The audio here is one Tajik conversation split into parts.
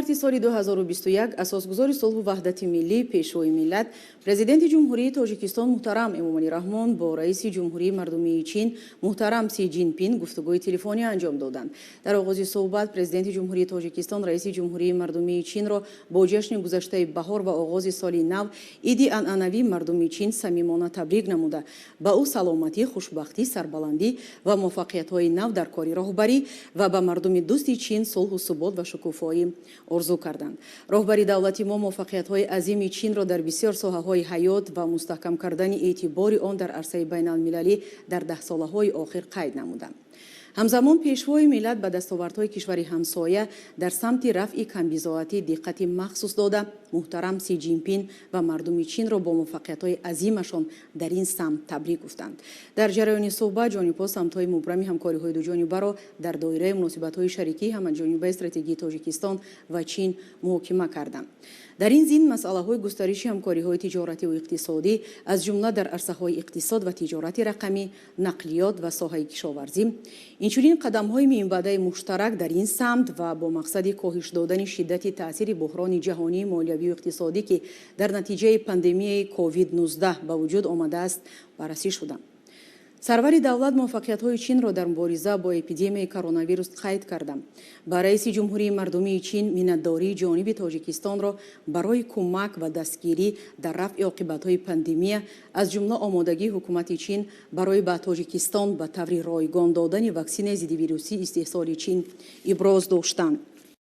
Марти соли 2021 асосгузори сулҳу ваҳдати миллӣ, Пешвои миллат, Президенти Ҷумҳурии Тоҷикистон муҳтарам Эмомалӣ Раҳмон бо раиси Ҷумҳурии Мардумии Чин муҳтарам Си Ҷинпин гуфтугӯи телефонӣ анҷом доданд. Дар оғози суҳбат Президенти Ҷумҳурии Тоҷикистон раиси Ҷумҳурии Мардумии Чинро бо ҷашни гузаштаи баҳор ва оғози соли нав, иди анъанавии мардуми Чин, самимона табрик намуда, ба ӯ саломатӣ, хушбахтӣ, сарбаландӣ ва муваффақиятҳои нав дар кори роҳбарӣ ва ба мардуми дӯсти Чин сулҳу субот ва шукуфоӣ орзу карданд. Роҳбари давлати мо муваффақиятҳои азими Чинро дар бисёр соҳаҳои ҳаёт ва мустаҳкам кардани эътибори он дар арсаи байналмилалӣ дар даҳсолаҳои охир қайд намуданд. Ҳамзамон Пешвои миллат ба дастовардҳои кишвари ҳамсоя дар самти рафъи камбизоатӣ диққати махсус дода, муҳтарам Си Ҷинпин ва мардуми Чинро бо муваффақиятҳои азимашон дар ин самт табрик гуфтанд. Дар ҷараёни суҳбат ҷонибҳо самтҳои мубрами ҳамкориҳои дуҷонибаро дар доираи муносибатҳои шарикии ҳамаҷонибаи стратегии Тоҷикистон ва Чин муҳокима карданд. Дар ин зимн масъалаҳои густариши ҳамкориҳои тиҷоративу иқтисодӣ, аз ҷумла дар арсаҳои иқтисод ва тиҷорати рақамӣ, нақлиёт ва соҳаи кишоварзӣ, инчунин қадамҳои минбаъдаи муштарак дар ин самт ва бо мақсади коҳиш додани шиддати таъсири буҳрони ҷаҳонии молиявию иқтисодӣ, ки дар натиҷаи пандемияи COVID-19 ба вуҷуд омадааст, баррасӣ шуданд. Сарвари давлат муваффақиятҳои Чинро дар мубориза бо эпидемияи коронавирус қайд карда, ба раиси Ҷумҳурии Мардумии Чин миннатдории ҷониби Тоҷикистонро барои кӯмак ва дастгирӣ дар рафъи оқибатҳои пандемия, аз ҷумла омодагии ҳукумати Чин барои ба Тоҷикистон ба таври ройгон додани ваксинаи зиддивирусии истеҳсоли Чин иброз доштанд.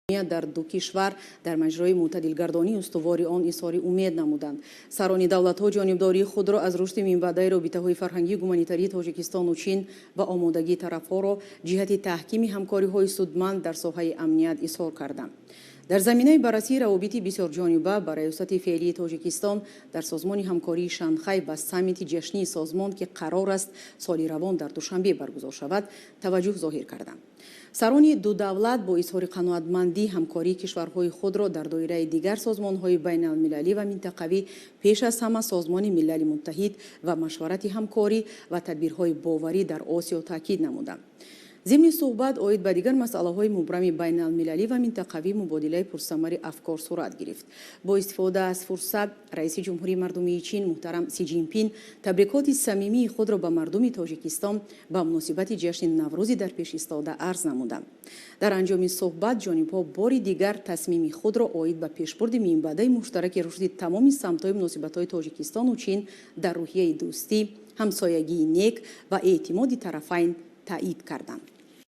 Дар ду кишвар дар маҷрои мӯътадилгардонии устувори он изҳори умед намуданд. Сарони давлатҳо ҷонибдории худро аз рушди минбаъдаи робитаҳои фарҳангию гуманитарии Тоҷикистону Чин ва омодагии тарафҳоро ҷиҳати таҳкими ҳамкориҳои судманд дар соҳаи амният изҳор карданд. Дар заминаи баррасии равобити бисёрҷониба ба раёсати феълии Тоҷикистон дар Созмони ҳамкории Шанхай ва саммити ҷашнии созмон, ки қарор аст соли равон дар Душанбе баргузор шавад, таваҷҷӯҳ зоҳир карданд. Сарони ду давлат бо изҳори қаноатмандӣ ҳамкории кишварҳои худро дар доираи дигар созмонҳои байналмилалӣ ва минтақавӣ, пеш аз ҳама Созмони Милали Муттаҳид ва Машварати ҳамкорӣ ва тадбирҳои боварӣ дар Осиё таъкид намуданд. Зимни суҳбат оид ба дигар масъалаҳои мубрами байналмилалӣ ва минтақавӣ мубодилаи пурсамари афкор сурат гирифт. Бо истифода аз фурсат раиси Ҷумҳурии Мардумии Чин муҳтарам Си Ҷинпин табрикоти самимии худро ба мардуми Тоҷикистон ба муносибати ҷашни Наврӯзи дар пеш истода арз намуданд. Дар анҷоми суҳбат ҷонибҳо бори дигар тасмими худро оид ба пешбурди минбаъдаи муштараки рушди тамоми самтҳои муносибатҳои Тоҷикистону Чин дар рӯҳияи дӯстӣ, ҳамсоягии нек ва эътимоди тарафайн таъид карданд.